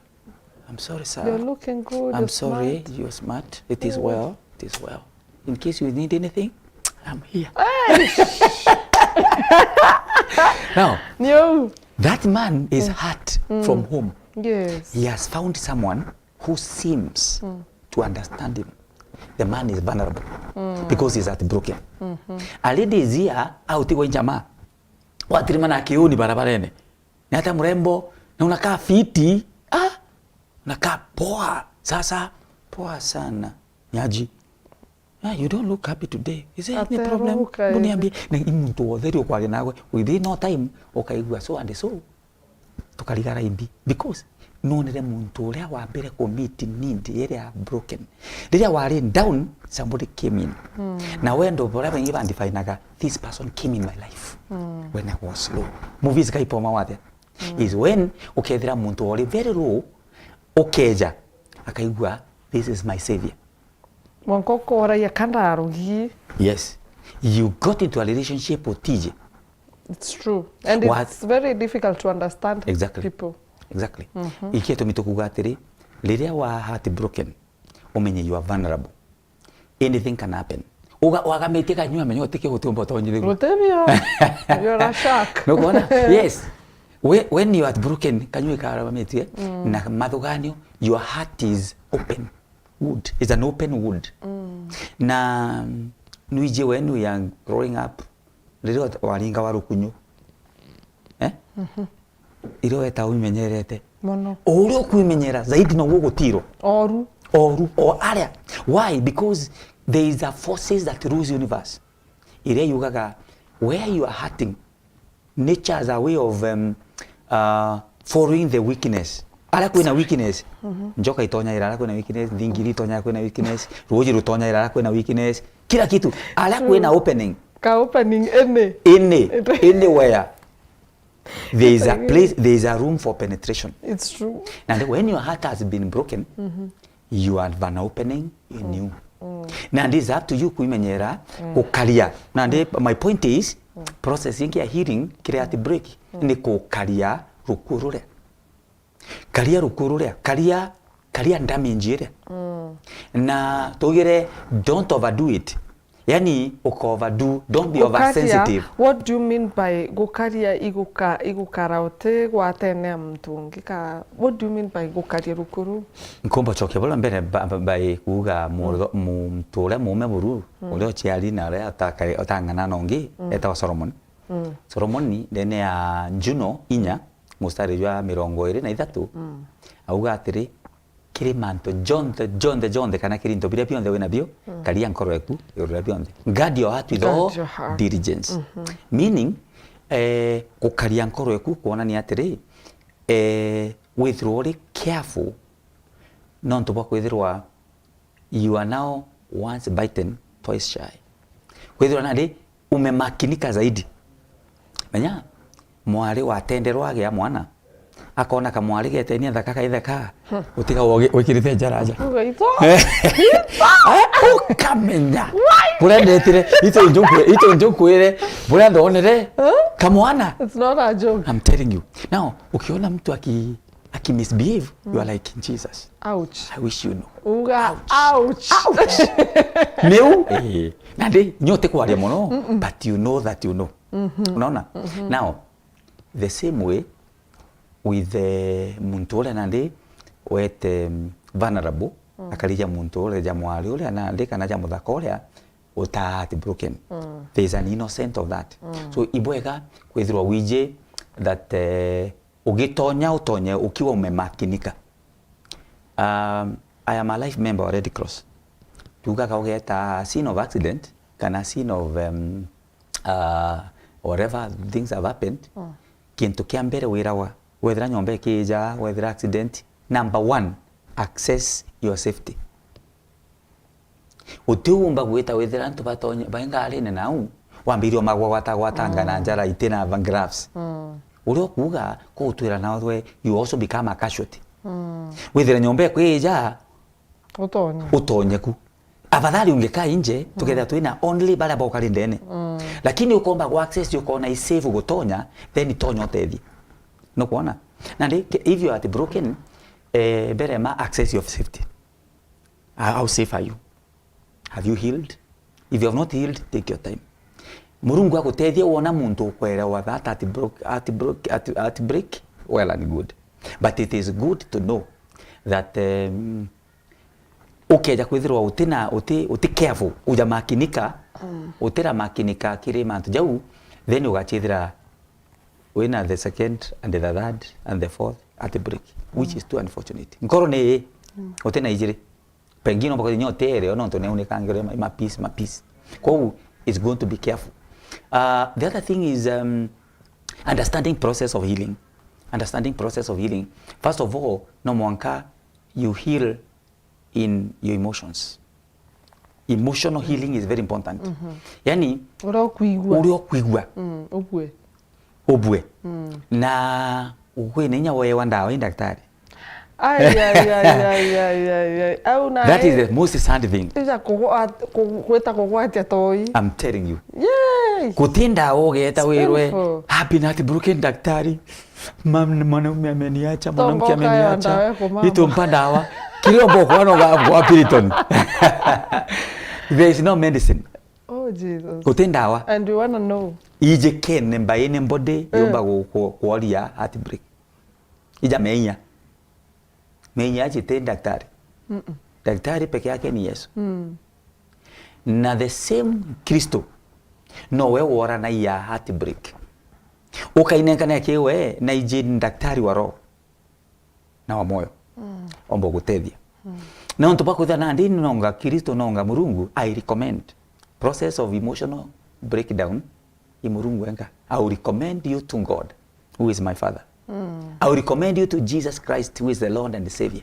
"I'm sorry, sir. You're looking good, I'm sorry, you're smart. You're smart. It is well, it is well. In case you need anything, I'm here." Now, that man is hurt from home. Yes. He has found someone who seems to understand him. The man is vulnerable because he's heartbroken. A lady is here, autigwa i jamaa. Watirima na kiuni barabarene. Ni ata mrembo, na unakaa fiti. Ah, unakaa poa. Sasa, poa sana. Nyaji. Ah, you don't look happy today. Is there any problem? Muniambie. Na i muntu wothe ri ukwaria nawe, within no time, ukaigua so and so. Tukarigara imbi. Because nonire muntu uria wa mbere ku meet need iria broken. Riria wari down, somebody came in. Na wendo buria baingi ba definaga, "This person came in my life when I was low." Movies kaipoma wathia. Is when ukethira muntu ori very low, ukeja, akaigua, "This is my savior." Mwanka ukoragia ka ndarugi. Yes. You got into a relationship utiji. It's true. And it's very difficult to understand people. Exactly. Exactly. Ikio tumi tukuga atiri, riria wa heartbroken, umenye you are vulnerable. Anything can happen. Uga-, wagamitie kanyua, menya utike gutiumba utonyire. Gutebio. You're a shark. Nukwona? Yes. We-, when you are broken, kanyua ikarabamitie, mm, na mathuganio, your heart is open wood. It's an open wood. Mm. Na, mm, nwiji when we are growing up, riria waringa wa rukunyu, eh? Mhm. Iria weta uimenyerete. Mono. O uria ukwimenyera, zaidi noguo ugutirwo. Oru. Oru, o aria. Why? Because there is a forces that rules universe. Iria yugaga, where you are hurting, nature as a way of, um, uh, following the weakness. Aria kwina weakness, mhm, njoka itonyaira aria kwina weakness, thingiri itonyaira kwina weakness, ruuji rutonyaira aria kwina weakness, kila kitu. Aria, mm, kwina opening. Ka opening any. Any, anywhere. There is a place, there is a room for penetration. It's true. And when your heart has been broken, mhm, you have an opening in, mm, you. Mm. Nandi it's up to you kwimenyera, mm, gukaria. Nandi, mm, my point is, mm, process ingi ya healing, kiri heartbreak, mm, ni gukaria rukuo ruria. Karia rukuo ruria, karia, karia damage iria. Mm. Na tugire, don't overdo it. Yani, uka overdo, don't be oversensitive. Gukaria, what do you mean by gukaria iguka-, igukara uti gwatene ya muntu ungi? Ka, what do you mean by gukaria rukuo ruu? Nkumba cokia bula mbere ba-, ba-, by kuuga mu-, mm, muntu uria muume buru, mm, uria uciari na uria utaka-, utang'ana na ungi, mm, etagwa Solomon. Mm. Solomon, ndene ya Juno inya, mustari jwa mirongo iri na ithatu, mm, auga atiri, kiri mantu jonthe, jonthe, jonthe, kana kiri into biria bionthe wina bio, mm, karia nkoro eku iguru ria bionthe. Guard your heart with all diligence. Guard your heart. Mhm. Meaning, eh, gukaria nkoro eku kwonania atiri, eh, withirwa uri careful nontu bwa kwithirwa you are now once bitten, twice shy. Kwithirwa nandi umemakinika zaidi. Menya, mwari watenderwa agia mwana, akona kamwari getenia thaka kaitheka, hmm, utiga wogi-, wikirite njara nja. Ugaitwa. Eh, ukamenya. Why? Buria ndetire, ito njukwire, ito njukwire, buria ndonere, huh? Kamwana. It's not a joke. I'm telling you. Now, ukiona mtu aki- aki misbehave, you are like, "Jesus, ouch. I wish you know." Uga, ouch. Ouch. Ouch. Niu, eh, na ndi, nyote kwaria mono, mm-mm, but you know that you know. Mhm. Unaona? Mhm. Now, the same way with the muntu uria nandi wete, mm, vulnerable, mm, akarija muntu uria ja mwari uria nandi kana ja muthaka uria uta heartbroken. Mm. There is an innocent of that. Mm. So, ibwega kwithirwa wiji that, eh, ugitonya utonye ukiwa umemakinika. Um, I am a life member wa Red Cross. Tugaga ugeta scene of accident, kana scene of, um, uh, whatever things have happened, mm, kintu kia mbere wiragwa, wethira nyomba ikija, wethira accident, number one, access your safety. Utiumba gwita withira antu batonye, bai ngarine nau, wambirie omagwagwatagwatanga na, mm, njara iti na va-, gloves. Mm. Uria ukuuga, kugutwira nawe, you also become a casualty. Mm. Withire nyomba ikwija, utonye. Utonye ku. Afadhali ungekaa inje, mm, tukethira twina only baria baukari ndene. Mm. Lakini ukomba gwa access, ukona i safe gutonya, then tonya utethie. Nukwona? Nandi, ke-, if you are heartbroken, eh, mbere ma access your safety. How, how safe are you? Have you healed? If you have not healed, take your time. Murungu agutethie wona muntu ukwerewa that heartbreak, heartbreak, heart-, heartbreak, well and good. But it is good to know that, um, ukeja kwithirwa utina, uti, uti careful, uja makinika, mm, utira makinika kiri mantu jau, then ugachithira wina the second and the third and the fourth heartbreak, which, mm, is too unfortunate. Nkoro ni ii, mm, utina ijiri. Pengine omba kwithirwa nyotere, nontu niunikangirwe ma, ma piece, ma piece. Kwou, it's going to be careful. Uh, the other thing is, um, understanding process of healing. Understanding process of healing. First of all, no mwanka you heal in your emotions. Emotional healing is very important. Mhm. Yani, uria ukwigua. Uria ukwigua. Mm, ubue. Ubue. Mm. Na kwina inya weewa ndawa i daktari. Ai, ai, ai. Au na that is the most sad thing. Ija kugwa-, kugw-, gwita kugwatia toi. I'm telling you. Yay! Guti ndawa ugeta wirwe, painful. I've been heartbroken, daktari. Mam-, mwanaume ameniacha, mwanamke ameniacha. Ito mpa ndawa. Kiria umba ukwana uga-, wa Piriton. There is no medicine. Jesus. Guti ndawa. And you wanna know. Iji kene mbaine body, mm, yumba gu-, ku-, kworia heartbreak. Ija menya. Menya jiti daktari. Mm-mm. Daktari peke yake ni Yesu. Mm. Na the same Kristo nowe woranagia heartbreak. Ukainenkana ki we na iji ni daktari wa roho na wa moyo. Mm. Omba gutethia. Mm. Na untu bwa kwithira nandi nonga Kristo, nonga Murungu, I recommend process of emotional breakdown i Murungu enka. I will recommend you to God, who is my Father. Mm. I will recommend you to Jesus Christ, who is the Lord and the Savior.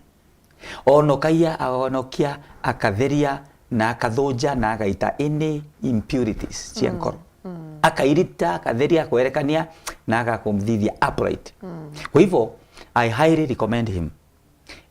Onokagia, aonokia, akatheria, na akathuja, na agaita any impurities cia, mm, nkoro. Mm. Akairita, akatheria, akwerekania, na agakumthithia upright. Mm. Kwa hivyo, I highly recommend him.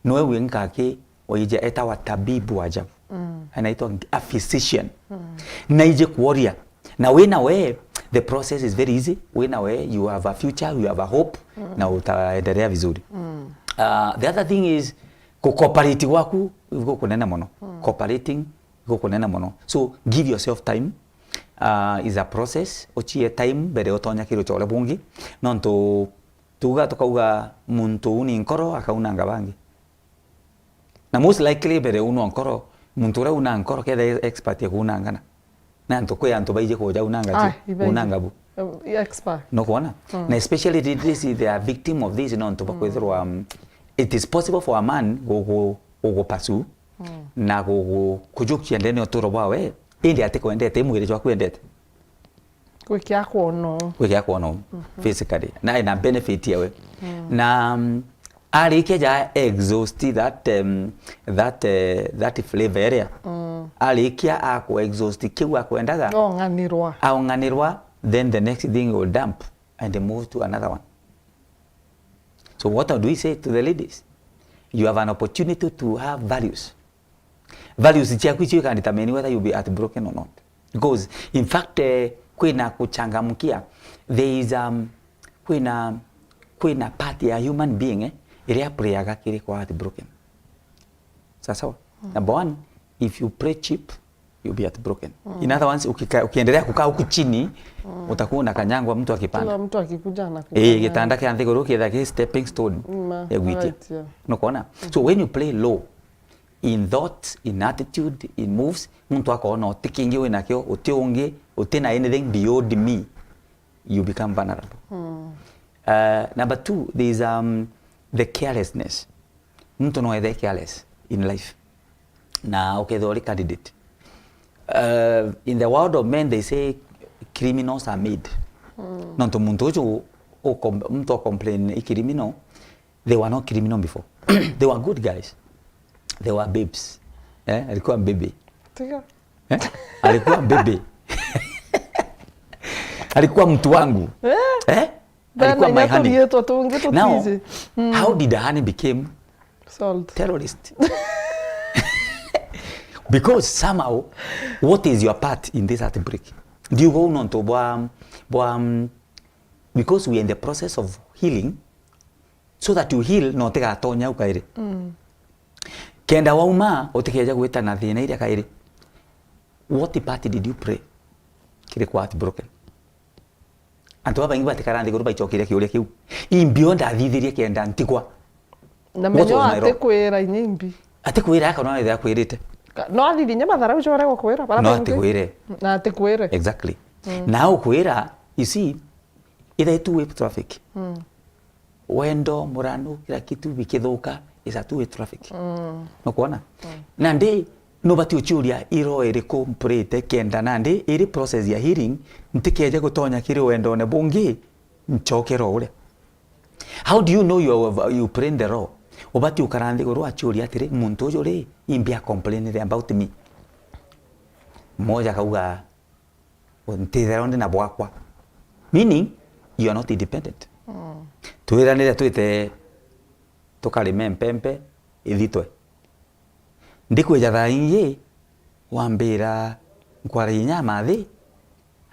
Noe wi nkaki oije etawa tabibu wa ajabu. Mm. Anaitwa a physician. Mm. Na ije kuoria. Na wina we, the process is very easy. Wina we, you have a future, you have a hope, mm, na utaendelea vizuri. Mm. Uh, the other thing is, kucooperate gwaku igukunene mono. Mm. Cooperating igukunene mono. So, give yourself time. Uh, is a process. Uchie time mbere utonya kiri uchore bungi. Nontu tuga tukauga muntu uu ni nkoro, akaunanga bangi. Na most likely mbere unwa nkoro, muntu uria una nkoro ketha e expert ya kuunangana. Na antu, kwi antu baiji kuja unanga ti, ai, ibaiji. Unanga bu. Um, expert. Nukwona? Mm. Na especially thi-, this, they are victim of this, nontu bwa, mm, kwithirwa, um, it is possible for a man gu-, gu-, gugupasu, mm, na gu-, gu-, kujukia ndene uturo bwawe, indi atikwendete, i mwiri jwaku endete. Gwikia kwona uu. Gwikia kwona uu, mhm, physically. Na ena benefit yawe. Mm. Na, um, arikia ja exhaust that, um, that, eh, that flavor area. Mm. Arikia aku exhaust kiu akwendaga. Ong'anirwa. Aong'anirwa, then the next thing will dump and move to another one. So what do we say to the ladies? You have an opportunity to have values. Values ciaku icio ikandetermine whether you'll be heartbroken or not. Because, in fact, eh, kwina kuchangamkia, there is, um, kwina, kwina part ya human being, eh, iria prayaga kiri kwa heartbroken. Sawa sawa? Mm. Number one, if you pray cheap, you'll be heartbroken. Mm. In other words, ukika-, ukiendelea kukaa huku chini, mm, utakuwa unakanyangwa mtu akipanda. Kila mtu akikuja anakukanyanga. Eh, gitanda kia nthiguru kietha ki stepping stone, mm, ya gwitia. Right, yeah. Nukwona? Mm. So when you play low, in thought, in attitude, in moves, muntu akoona uti kingi winakio, uti ungi, uti na anything beyond me, you become vulnerable. Mm. Uh, number two, there is, um, the carelessness. Muntu no ethe careless in life. Na ukethirwa uri candidate. Uh, in the world of men, they say criminals are made. Mm. Nontu muntu uju ukom-, muntu o complain i criminal, they were not criminal before. They were good guys. They were babes. Eh, alikuwa baby. Tiga. Eh? Alikuwa baby. Alikuwa mtu wangu. Eh? Eh? Alikuwa my honey. Now, mm, how did a honey became salt? Terrorist? Because somehow, what is your part in this heartbreak? Ndiuga uu nontu bwa, bwa, um, because we are in the process of healing, so that you heal, na utigatonya au kairi. Mm. Kenda wauma, utikeja gwita na thina iria kairi. What part did you play kiri kwa heartbroken? Antu babaingi batikara nthiguru baicokeria kiuria kiu. Imbi o ndathithirie kenda ntigwa? Na what was my role? Atikwira inya imbi. Atikwira kana no ethira akwirite. Ka-, no athithirie mathara ucio aria gukwira, bara no baingi. Atikwire. Na atikwire. Exactly. Mm. Na ukwira, you see, either two way traffic. Mm. Wendo, murano, kila kitu bikithuka is a two way traffic. Mm. Nukwona? Mm. Nandi, nubati uciuria, i role iriku mpurite kenda nandi iri process ya healing, ntikeje gutonya kiri wendone bungi, ncokere o uria. How do you know you are, you playing the role? Ubati ukara nthiguru aciuria atiri, muntu uju ri, imbi a complain about me? Moja akauga, ntithera ndi na bwakwa. Meaning, you are not independent. Mm. Twiranire twite tukarime mpempe, ithitwe. Ndikwija thaa ingi, wambira nkwara inya mathi,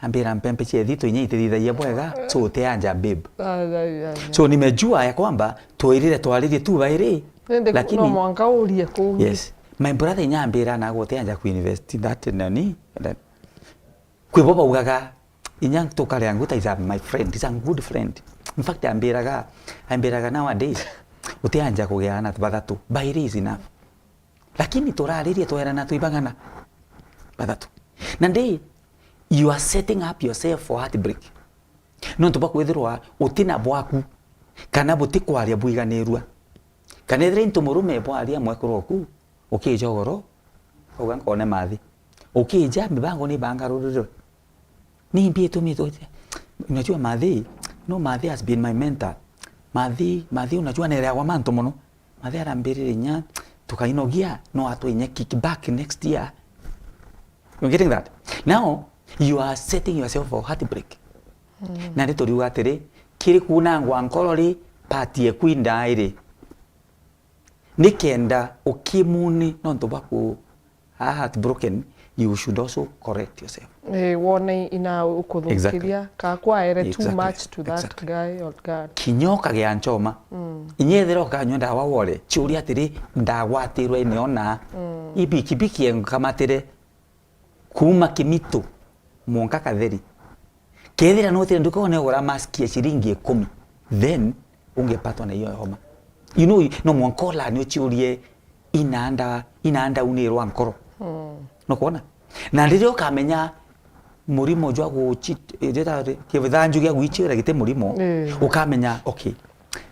ambira mpempe cia ithitwe inya itithithagia bwega, so utianja, babe. Ah, yeah, yeah, yeah. So nimejua ya kwamba twairire twaririe tu bairi, indi lakini no mwanka urie kungi. Yes. My brother inya ambira, na gutianja kuinvest in that nani, and then Kwi bo baugaga, inya tukarea nguta is a, my friend, is a good friend. In fact, ambiraga, ambiraga nowadays, utianja kugia ana bathatu, bairi is enough. Lakini turaririe twerana twi bang'ana bathatu. Na ndi, you are setting up yourself for heartbreak. Nontu bwa kwithirwa utina bwaku, kana butikwaria bwiganirua. Kana ethira into murume bwaria mwekuru oku, ukija ugoro, ukauga nkone mathi. Ukija, mibango ni bangarurirwe. Ni mbi itumite, unajua Mathi, no, Mathi has been my mentor. Mathi, Mathi, unajua nereagwa mantu mono. Mathi arambirire inya, tukainogia, no atwe inya kick back next year. You getting that? Now, you are setting yourself for heartbreak. Mm. Na ni turiuga atiri, kiri kunangwa nkoro ri, part eku indairi. Nikenda ukimuni nontu bwa ku, a heartbroken, you should also correct yourself. Eh, wone ina ukuthukiria, exactly, ka kwaere too, exactly, much to that, exactly, guy or girl. Kinya ukagia nchoma. Mm. Inya ethira ukanyua ndawa wore, ciuria atiri, ndagwatirwe ni ona? Mm. Ibikibiki enkamatire, kuma Kimitu mwanka Katheri. Kethira nutire nduka one ugura mask ya ciringi ikumi, then ungepatwa na hiyo homa. You know, no mwanka ulani uciurie, inanda, inanda unirwa nkoro. Mm. Nukwona? Na riria ukamenya murimo jwa guchi-, eh, jeta-, kibithanju gia gwichira giti murimo, eh, ukamenya, okay,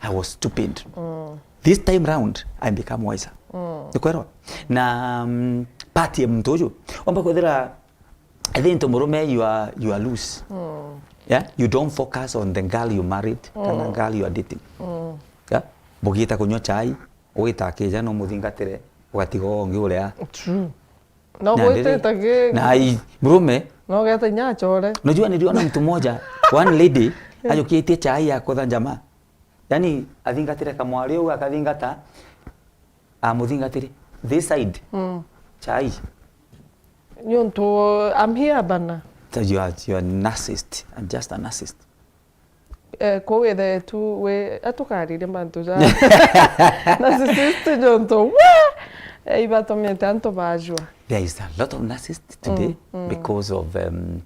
I was stupid. Mm. This time round, I become wiser. Mm. Nikwerwa? Na, mm, part ya muntu uju, omba kwithira, I think to murume, you are, you are loose. Mm. Yeah? You don't focus on the girl you married, kana, mm, girl you are dating. Mm. Yeah? Bugita kunywa chai, ugita akija no muthingatire, ugatiga uo ungi uria. True. No, na gwitite ndiri, ki-, na i, murume. No geta inya achore. Unajua niliona mtu mmoja, one lady, ajukitie chai ya kotha jamaa. Yani, athingatire kamwari uu, akathingata, amuthingatire. This side. Mm. Chai. Niuntu, I'm here bana. So you are, you are narcissist. I'm just a narcissist. Eh, kuu ithetu wi, atukaririe mantu ja narcissist jontu, we! Eh, ibatumite antu bajua. There is a lot of narcissists today, mm, mm, because of, um,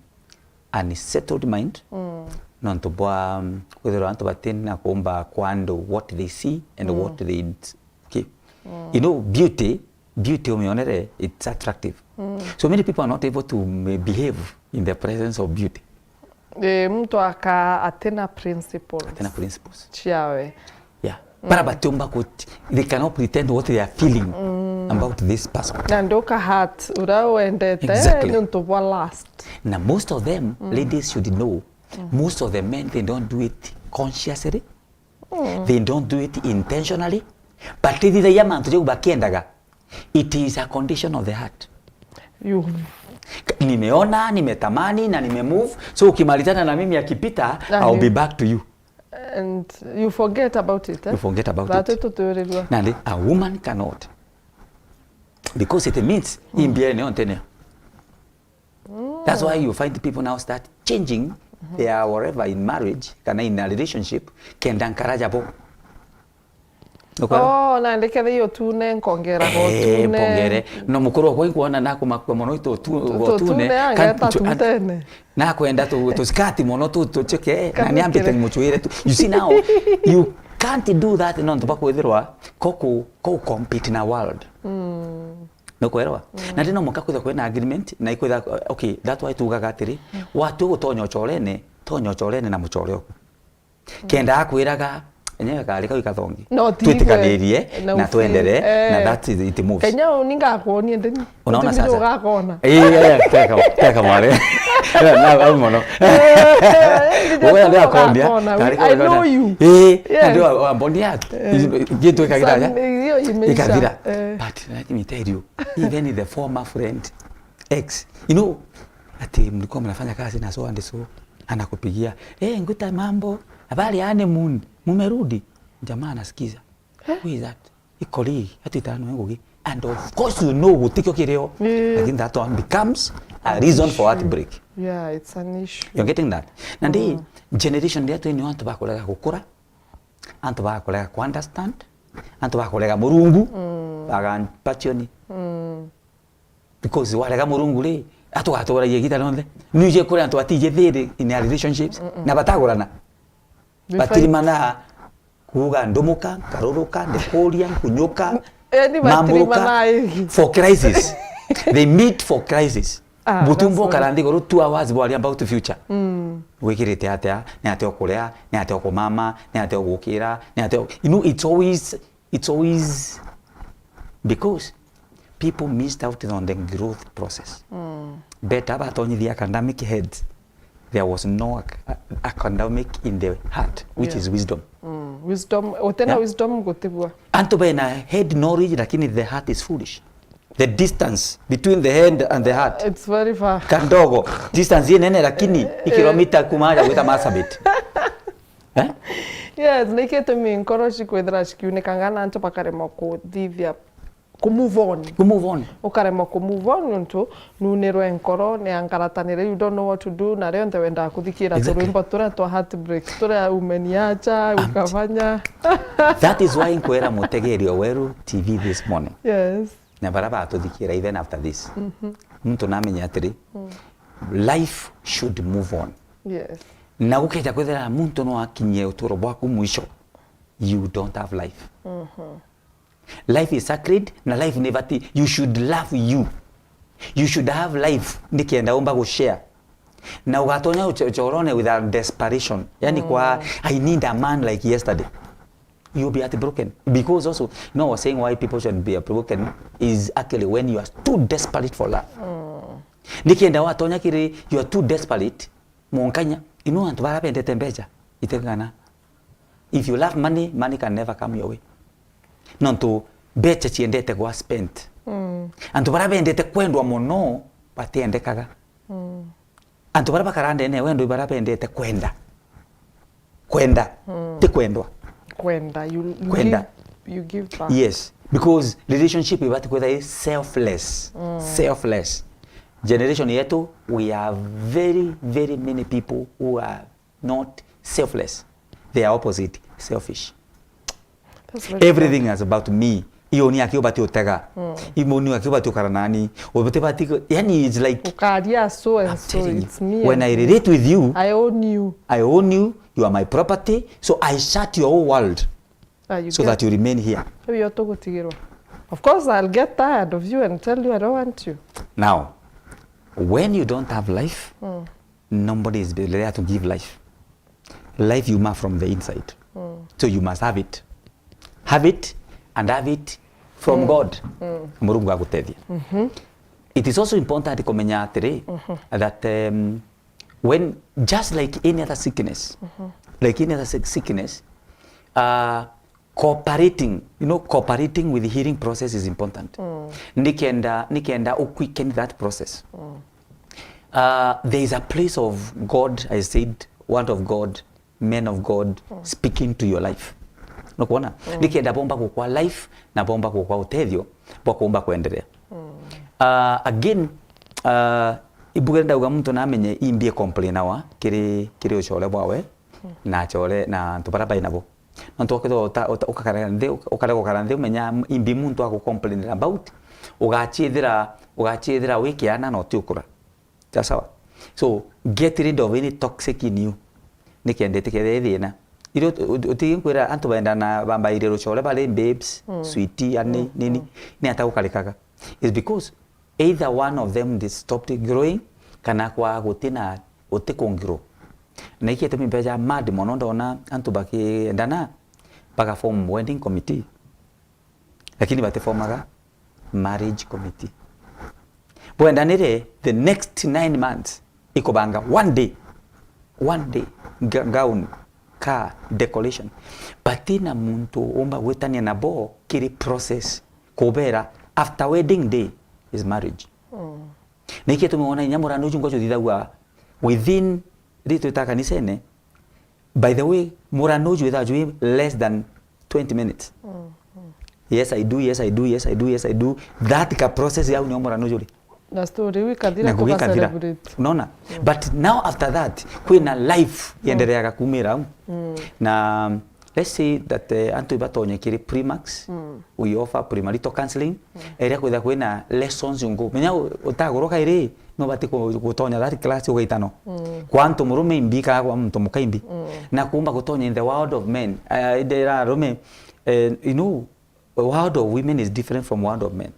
unsettled mind. Mm. Nontu bwa, um, kwithirwa antu batina kuumba ku handle what they see and, mm, what they d-, okay. Mm. You know, beauty, beauty umionere, it's attractive. Mm. So many people are not able to, mm, behave in the presence of beauty. Eh, muntu aka atina principles. Atina principles. Ciawe. Yeah. Mm. Bara batiumba ku, they cannot pretend what they are feeling, mm, about this person. Na nduka hurt uria wendete, exactly, niuntu bwa lust. Na most of them, mm, ladies should know, mm, most of the men, they don't do it consciously. Mm. They don't do it intentionally. But ithithagia mantu jau bakiendaga. It is a condition of the heart. You. Ka-, nimeona, nimetamani na nimemove. So ukimalizana na mimi akipita, I'll be back to you. And you forget about it, eh? You forget about it. That tuturirwa. Nandi, a woman cannot. Because it means, mm, imbiere nio ntenea. Mm. That's why you find people now start changing, mm-hmm, their whatever in marriage, kana in a relationship, kenda nkara jabo. Ukwona? Oh, nandi kethira iyo tune nkongera go, eh, tune. Mpongere. No mukuru okwa inkwona nakumakua mono itu tu, tu, go tu, tune, tune, angeta tu, tu, an-, tene. Nakwenda tu, tu skirt mono tu, tu cheke, na ni ambite muchwire tu. You see now, you can't do that nontu bwa kwithirwa ko ku, ko compete na world. Mm. Nukwirwa? Mm. Na ndi no mwanka kwithirwa kwina agreement, na ikwithirwa, okay, that's why tuugaga atiri, mm, watua gutonya ucorene, tonya ucorene na mucore oku. Mm. Kenda akwiraga, enyewe kari kau ikathongi. No, ti igwe. Twitikanirie, na na ufi-, twendere, na, eh, that is it moves. Kenya uni ngakwonie ndini. Unaona sasa? Uti ndio ugakona. Eh, eh, teka, teka mware. Eh, na, au mono. Eh, eh, ndio. Wewe ndio akombia, ugakona. Kari kau ikathongi. I know you. Eh, yes. Ndio wa, wa bond yake. Eh. Gintu ikagitha. Sa-, hiyo imeisha. Ikathira. Eh. But let me tell you, even the former friend, ex, you know, ati mlikuwa mnafanya kazi na so and so, anakupigia, "Eh, nguta mambo, habari ya honeymoon, mumerudi?" Jamaa anasikiza. Eh? Who is that? A colleague, ati tano ngugi. And of course you know gutikio kirio. Yeah. Lakini that one becomes a reason for heartbreak. Yeah, it's an issue. You're getting that? Na ndi, mm, generation yetu ni antu bakurega gukura, antu bakurega ku understand, antu bakurega Murungu, mm, baga mpationi. Mm. Because warega Murungu ri, Atugaturagia igita rionthe. Nuje kuri antu batiji thiri in their relationships. Mm-mm. Na batagurana. They fight. Batirimana kuuga ndumuka, nkaruruka, ndikuria, nkunyuka, yani, mamburuka. Batirimana igi. For crisis. They meet for crisis. Ah, butumbo that's kara nthiguru two hours bwaria about future. Mm. Wikirite atia? Ni atia ukuria? Ni atia ukumama? Ni atia ugukira? Ni atia u-, you know, it's always, it's always because people missed out on the growth process. Mm. Better batonyithia academic heads. There was no ac-, a-, academic in the heart, which, yeah, is wisdom. Mm. Wisdom, utena, yeah, wisdom gutibua. Antu bena head knowledge, lakini the heart is foolish. The distance between the head and the heart. It's very far. Kandogo. Distance inene, lakini, eh, i kilomita kuma ya gwita Marsabit. Eh? Yes, niki itumi nkoro cikwithira cikiunikanga na antu bakaremwa kuthithia ku move on. Ku move on. Ukaremwa ku move on nontu nunirwe nkoro ni angaratanire, you don't know what to do, na rionthe wendaa kuthikira, exactly, turwimbo turia twa heartbreak, turia umeniacha, I'm ukafanya. That is why nkwira mutegeri o Weru T V this morning. Yes. Na baria batuthikira even after this. Mhm. Muntu namenye atiri, mm, life should move on. Yes. Na gukeja kwithira muntu no akinyie uturo bwaku mwisho, you don't have life. Mhm. Life is sacred, na life ni bati, you should love you. You should have life, nikenda umba gushare. Na ugatonya ucho-, uchorone with a desperation. Yani, mm, kwa, "I need a man like yesterday." You'll be heartbroken. Because also, you know, saying why people should be heartbroken is actually when you are too desperate for love. Mm. Nikenda watonya kiri, you are too desperate, Mwankanya, you know, antu baria bendete mbeca, itekana. If you love money, money can never come your way. Nontu mbeca ciendete gwa spent. Mm. Antu baria bendete kwendwa mono, batiendekaga. Mm. Antu baria bakara ndene ya wendo, baria bendete kwenda. Kwenda, mm, ti kwendwa. Kwenda, you, you, kwenda, give, you give back. Yes, because relationship ibati kwithira i selfless. Mm. Selfless. Generation yetu, we are very, very many people who are not selfless. They are opposite, selfish. That's very sad. Everything is about me. Iyo ni aki ubati utega. Mm. Imo ni aki ubati ukara nani. Ubati bati, yani, it's like, ukaria so and I'm so, telling you, it's me when and I me. Relate with you, I own you. I own you. You are my property. So I shut your whole world. Ah, you so get that you remain here. Riu tugutigirwa. Of course, I'll get tired of you and tell you I don't want you. Now, when you don't have life, mm, nobody is there to give life. Life yuma from the inside. Mm. So you must have it. Have it and have it from, mm, God. Mm. Murungu agutethie. Mhm. It is also important kumenya atiri, mhm, that, um, when, just like any other sickness, mhm, like any other sick-, sickness, uh, cooperating, you know, cooperating with the healing process is important. Mm. Nikenda, nikenda u quicken that process. Mm. Uh, there is a place of God, I said, word of God, men of God, mm, speaking to your life. Nukwona? Mm. Nikenda bomba gukwa life na bomba gukwa utethio bwa kuumba kwenderea. Mm. Uh, again, uh, ibuge ndauga muntu namenye imbie complainawa kiri, kiri ucore bwawe, mm, na acore na antu baria bai nabo. Nontu ukethirwa uta-, uta-, ukakara nthi, uka-, ukarega gukara nthi, umenya imbi muntu agucomplainira about, ugachiithira, ugachiithira wi kiana na utiukura. Sawa sawa? So, get rid of any toxic in you. Nikenda itikethire thina. Irio ut-, ut-, utige nkwira antu bendana bambairie rucore bari babes, mm, sweetie, ani, mm, nini, mm, ni ata gukarikaga? It's because either one of them they stopped growing, kana kwa gutina, uti ku grow. Na iki itumi mbeja mad mono ndona antu bakiendana, baka form wedding committee. Lakini batiformaga marriage committee. Bwendanire the next nine months, ikubanga one day, one day, ga-, gown, car, decoration. Batina muntu umba gwitania nabo kiri process, kubera after wedding day is marriage. Mm. Na iki itumi wona inya murano uju ngojo thithagua within, ri twita kanisene, by the way, murano uju withaga jwi less than twenty minutes. Mm, mm. Yes, I do, yes, I do, yes, I do, yes, I do. That ka process yau nio murano uju ri. Na story iu ikathira, na ngugi ikathira. Tuga celebrate. Unaona? Mm. But now after that, kwina life, mm, yendereaga kumira au. Mm. Na Let's say that, eh, antu ibatonye kiri Primax, we offer premarital counseling, eria kwitha kwina lessons ungu. Menya u-, utagurwa kairi, no bati ku-, gutonya that class ugaitano. Kwa antu murume imbi kana kwa muntu muka imbi. Na kuumba gutonya in the world of men. Eh, indi arume, eh, you know, world of women is different from world of men.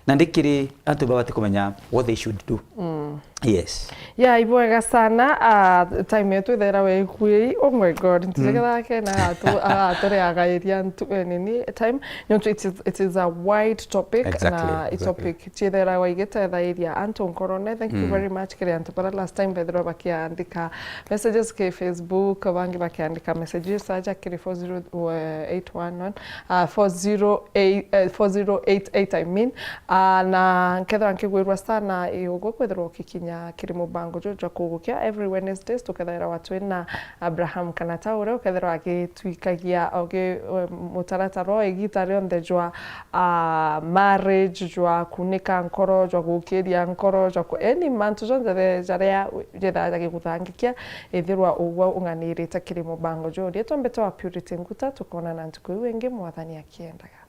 Na ndikiri antu babati kumenya what they should do. Yes. Ya, ibwega sana. Uh, time yetu ithera we ikui. Oh my God, ntijegetha kena agatu-, agatureagairia ntu, eh, nini, time. Nontu it is, it is a wide topic. Exactly, na i exactly. Topic cietherawa igitethairia antu nkorone. Thank you very much kiri antu bara last time bethirwa bakiandika messages ki Facebook, bangi bakiandika messages aja kiri four zero eight one one, uh, four zero eight, uh, four zero eight eight, I mean. Uh, na nkethirwa nkigwirwa sana i uguo kwithirwa ukikinya kiri mubango juju jwa kugukia every Wednesdays, tukethirwa twina Abraham Kanata uria ukethirwa agitwikagia ogi, eh, mutaratara o igita rionthe jwa, ah, marriage, jwa kunika nkoro, jwa gukiria nkoro, jwa ku-, yani mantu jonthe the-, jaria jethaa jagiguthangikia, ithirwa ugwe ung'anirite kiri mubango juu. Riitwa mbitwa Purity Nguta, tukonana ntuku iu ingi, Mwathani akiendaga.